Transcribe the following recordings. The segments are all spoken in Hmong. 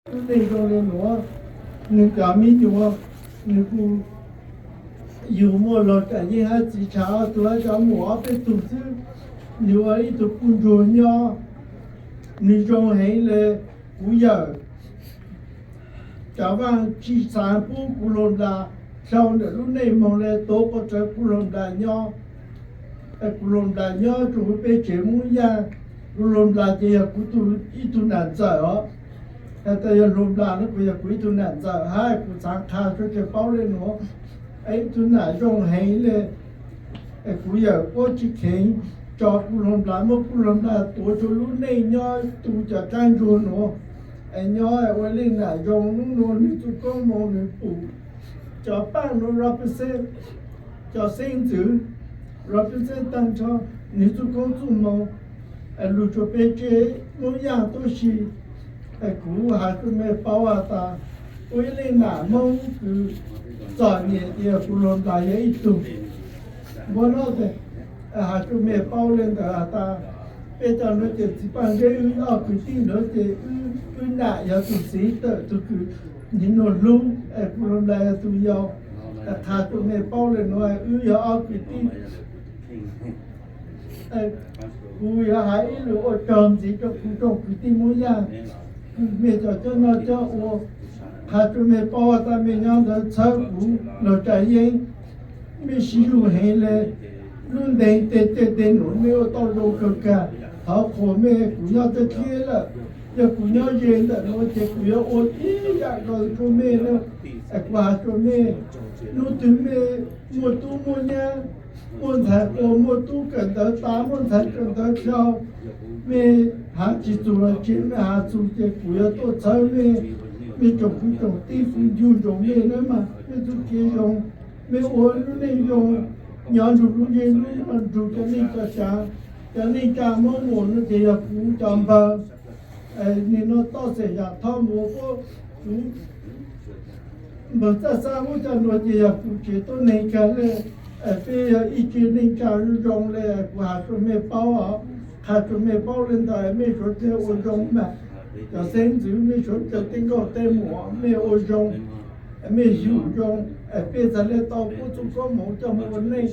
Lub neej zoo li nuav, nwg cov miv nyuas, nwg kuj yug muaj luag tsaam yeeb hab txiv tshav ob tug hab cov muam ob peb tug xwb. Nwg ua ib tug puj ntsuag nyob, nwg zoo heev le. Kuv yawm cov vaaj tsi xaav pub kuv hluas nplas dhau ntawm lub neej moog le, tuav quas tsawv kuv hluas nplas nyob. Kuv hluas nplas nyob rua huv peb tsev Moob Yaaj, kuv hluas nplas ces yog kuv tug ib tug nam ntxawm os. Has tas yog hluas nplas no kuv yog kuv ib tug nam ntxawm hab kuv xaav qha suav dlawg paub le nuav, ib tug nam zoo heev le. Kuv yawm puab tsi kheev tso kuv hluas nplas, muab kuv hluas nplas tuav rua lub neej nyob tu cov dlaab ntsuag nuav, nyob ua leej nam zoo. Nub nuav nwg txuj koob moog nwg pum cov paaj nuav represent, cov xeeb ntxwv represent taag nrho nwg txuj koob txuj moov lug rua peb tsev Moob Yaaj tuab si. Kuv has rua mej paub has tas, ua ib leej nam Moob kws txom nyem ces yog kuv hluas nplas yog ib tug. Npua no has rua mej paub le ntawd has tas, peb cov nuav ces txiv Paaj Zeb wb ob kwv tij nuav ces wb nam yog tug xiv tawm tug kws nwg nuav hlub, kuv hluas nplas yog tug yau. Qha rua mej paub le nuav, wb yog ob kwv tij. Kuv yuav has ib lus ua tsaug ntxiv rua kuv tsoom kwv tij Moob Yaaj, mej cov coj noj coj ua, qha rua mej paub tas mej nyob ntawd txhawb kuv luag tsaam yeeb, mej sib yug heev le. Lub ntees tej tej teg nuav mej ua tau zoo kawg kag, thov qhuas mej. Kuv nyob teb dleb lawm, yog kuv nyob ze ntawm nuav ces kuv yuav ua ib yam nkaus rua mej na. Kuv has rua mej, nub twg mej muaj tub muaj nyab, muaj ntxhais quas muaj tub kawm ntawv tas, muaj ntxhais kawm ntawv dhau, mej has tsi txug los tsi, mej has txug ces kuv yuav tuaj txhawb mej. Mej tsoom kwv tsoom tij, kuv ncu ntsoov mej nawb mas, mej txuj kev zoo, mej ua lub neej zoo, nyob nrug lub zej lub zog, nrug cov neej cov tsav, cov neej tsa Moob Muas no ces yog kuv cov npawg. Nim no toj xeem Yaam Thoj Muas puab, kuv npawg Txaj Xab Huab cov nuav ces yog kuv tsev tuab neeg kag le. Peb yog ib tsev neej tsa zoo le, kuv has rua mej paub os, qha rua mej paub le ntawd, mej suav dlawg ua zoo mas. Cov xeeb ntxwv, mej suav dlawg tej nkauj tej muam, mej ua zoo, mej yug zoo, peb txhad le tau puab txuj koob moov coj moog ua neej.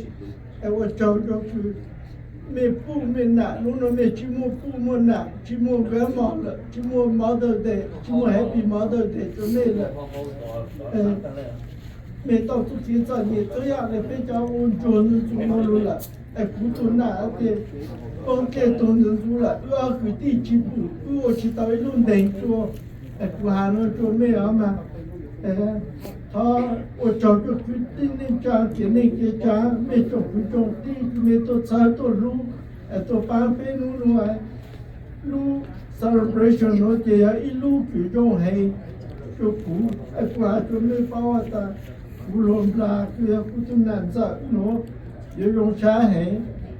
Ua tsaug rua kws mej puj mej nam, nub nuav mej tsi muaj puj muaj nam, tsi muaj grandma lawm, tsi muaj Mother Day, tsi muaj Happy Mother Day rua mej lawm. Mej tau txuj kev txom nyem txhua yam le peb cov ua ntsuag ntxuv ntxuv lug lawm. Kuv tug nam ces poob dlej tuag ntxuv ntxuv lawm, wb ob kwv tij tsi pum, wb ua tsi tau ib lub ntees rua. Kuv has nuav rua mej os mas, thov ua tsaug rua kwv tij neej tsa, kev neej kev tsa, mej tsoom kwv tsoom tij kws mej tuaj txhawb tuaj hlub, tuaj paab peb nub nuav. Lub celebration nuav ces yog ib lub kws zoo heev rua kuv. Kuv has rua mej paub tas kuv hluas nplas kws yog kuv tug nam ntxawm nuav yuav zoo sab heev.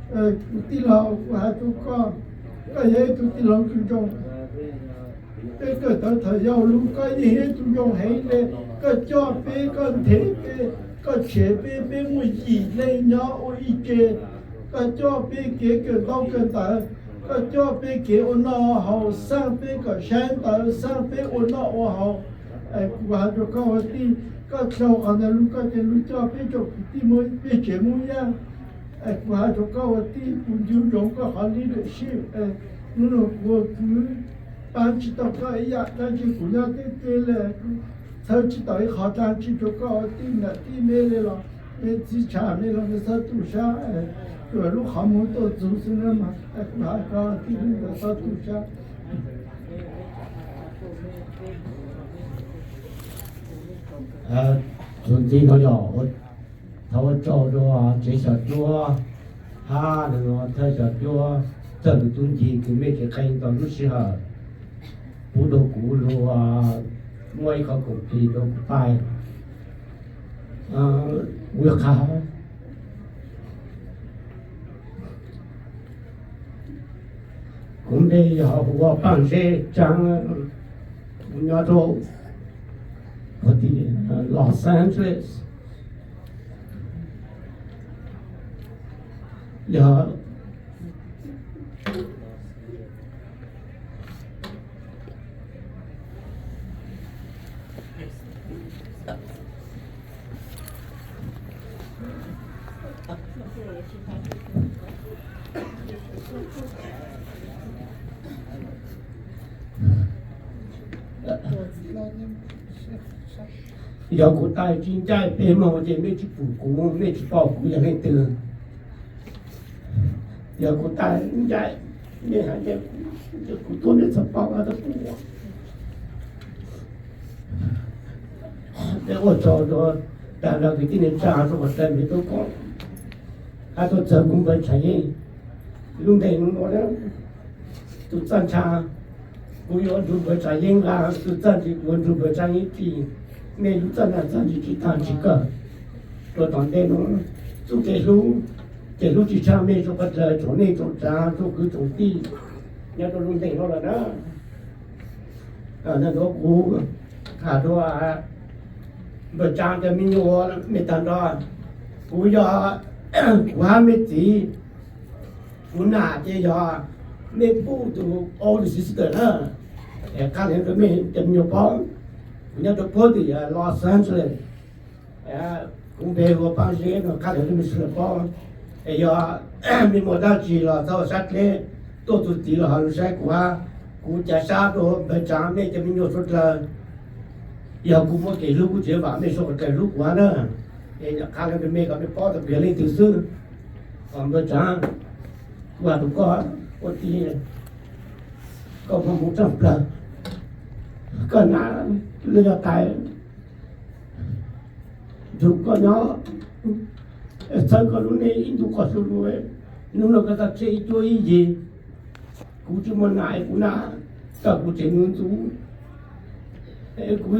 Kuv tij laug, kuv has rua koj, koj yog ib tug tij laug kws zoo. Peb kawm ntawv thaum yau lug koj yeej yog ib tug zoo heev le. Koj coj peb, koj nthe peb, koj tshev peb, peb muaj yim leej nyob ua ib tsev. Koj coj peb kev kawm ntaub kawm ntawv, koj coj peb kev ua noj ua haus, xaaj peb kom saib ntawv, xaaj peb ua noj ua haus. Kuv has rua koj ua tij, koj dlhau qhov ntawd lug koj ces lug coj peb tsoom kwv tij Moob, peb tsev Moob Yaaj. Kuv has rua koj ua tij, kuv ncu ntsoov koj qhov leadership. Nub nuav kuv ua kwv paab tsi tau koj ib yam, tab sis kuv nyob teb teb le, txhawb tsi tau ib qhov dlaab tsi rua koj ua tij nam tij meb le los, mej txiv tshav mej los mej txhob tu sab, tsuas lub qhov muag tuaj ntxuv xwb na mas. Kuv has koj tij, mej txhob tu sab. Txuas ntxiv no yog thov ua tsaug rua tsev xyom cuab hab thawj xyom cuab, thawj lug tub ncig kws mej tseem qee tau lub sij hawm pub rua kuv lug muab ib qhov koom plig rua kuv pais. Kuv qha kuv npe yog hu ua Paaj Zeb Tsaab, kuv nyob rua Los Angeles. Yog Yog kuv tais tsis ncaim peb hmos ces mej tsis pum kuv, mej tsis pom kuv yog leej twg. Yog kuv tais ncaim, mej hais tias kuv tuaj mej txhob pom kuv tau kuv. Peb ua tsaug rau tag nrho kwv tij neej tsa rau qhov txawm mej tuaj koom, hab tuaj txhawb kuv npawg Tshav Yeeb lub npe no na. Tus txawj ntshaw, kuv yuav nrug npawg Tshav Yeeb nqa, tus txawj ntsim kuv yuav nrug npawg Tshav Yeeb ris, mej lub txawj ntshaw txawj ntsim tsis tag tsis kawg. Rau tom ntej no, txuj kev hlub, kev hlub tsis tshaj mej rau qhov txawm tsoom neej tsoom tsav tsoom kwv tsoom tij nyob rau lub ntees no lawm na. Kuv has rau npawg Tsav cov me nyuam mej tag nrho, kuv yog, kuv hab mej txiv, kuv nam ces yog mej puj tus older sister na. Qha li rau mej cov me nyuam paub, kuv nyob rau puag tim Los Angeles, kuv npe hu ua Paab Zeb no, qha li rau mej sawv daws paub. Es yog mej muaj dab tsi los txhob ua sab dleb, tuaj txug tid los ho lug saib kuv hab, kuv ca sab rau npawg Tsav mej cov me nyuam suav dlawg. Yog kuv muaj kev hlub kuv tseem vam mej suav dlawg hlub kuv hab na. Es qha li rau mej kom mej paub tas kuv yog leej twg xwb. Npawg Tsav, kuv has rau koj ua tij, koj muaj hmoo tshaj plawg, koj nam lawv yog tais nrug koj nyob, txhawb koj lub neej ib ntu qoj su lug. Hnub no koj txawj tseg ib cuab ib yig, kuv tsis muaj nam es kuv nam, koj kuv tseem ntxub, kuv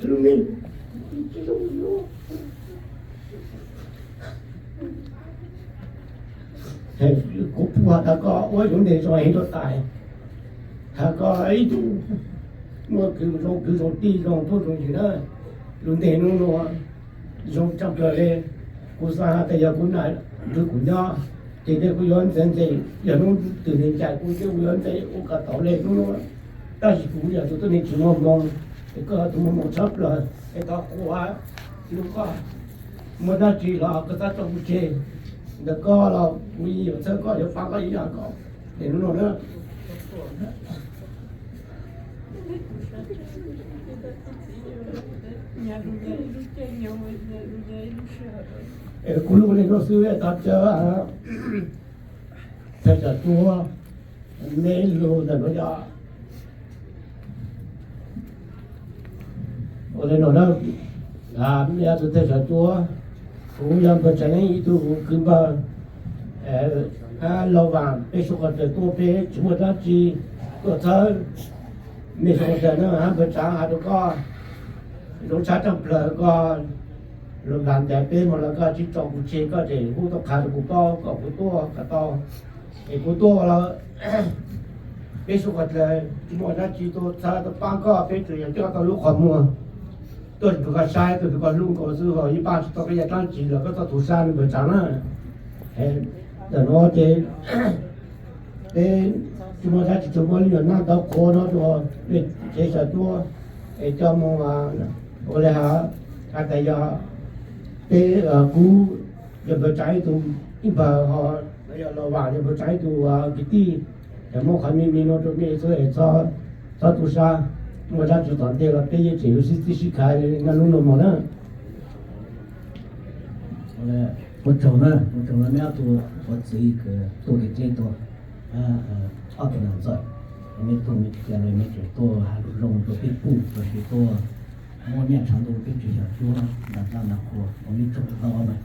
lub neej kuv puj has tas koj ua yuav ntev zoo heev rau tais, has koj ib tug muaj kwv zoo kwv zoo tij zoo phooj zoo ywg na. Lub ntees no zoo tshaj plawg le. Kuv xav has tas yog kuv nam nrug kuv nyob ces kuv yuav ntxeev ntxeem, yog hnub twg nws ncaim kuv ces kuv yuav ntxeev ua kom tau le hnub no. Tab sis kuv yog tus tuab neeg tsis muaj hmoo, es koj yog tus muaj hmoo tshaj plawg, es thov kuv lub koj muaj dab tsi los koj txhob tso kuv tseg. Ntawm koj los kuv yeej yuav txhawb koj, yuav pab koj ib yam nkaus. Es hnub no na, kuv lug li no xwb, thov caw thawj tsam tuab, mej lug ntawm nuav yog ua li no na. Mej yog tus thawj tsam tuab, kuv yog npawg Tsav Yeeb ib tug kwv npawg, Lauj Vam, peb suav dlawg tuaj peb tsis muaj dab tsi tuaj txhawb mej suav dlawg na. Npawg Tsav has rau koj, zoo tshaj tshaj plawg koj lug ntas ncaim peb moog los koj tsis tso kuv tseg, koj tseem hu tuaj qha rau kuv paub kom kuv tuaj kom tau. Es kuv tuaj los peb suav dlawg tsis muaj dab tsi tuaj txhawb tuaj paab koj, peb tsuas yog coj tau lub qhov muag tuaj nrug koj saib, tuaj nrug koj hlub nkaus xwb, ho ib pab tsis tau koj yam dlaab tsi los koj txhob tu sab npawg Tsav na. Ntawm nuav ces peb tsis muaj dab tsi, tsuas muaj lub nyuam nab ntawv qhuav no rua mej tsev xyaw tuab es coj moog ua le has tas yog peb, kuv yog npawg Tsav ib tug ib npawg, ho yog Lauj Vam yog npawg Tsav ib tug kwv tij. Ces muab qhov me me no rua mej xwb, txhob tu sab, muaj dab tsi tom ntej los peb yeej tseem yuav sib txib sib khaiv le naj lub nuav moog na. Ua tsaug na, ua tsaug meb ob tug txiv kws tuaj kev dleb tuaj, ob tug nam ntxawm, meb tuaj meb tsis ca le meb tseem tuaj has lus zoo rua peb puj, lossis tuaj muab nyaj tshav ntuj peb tsev xyaw tuab ntaag dlaab ntaag qhua, ua meb tsaug ntau na.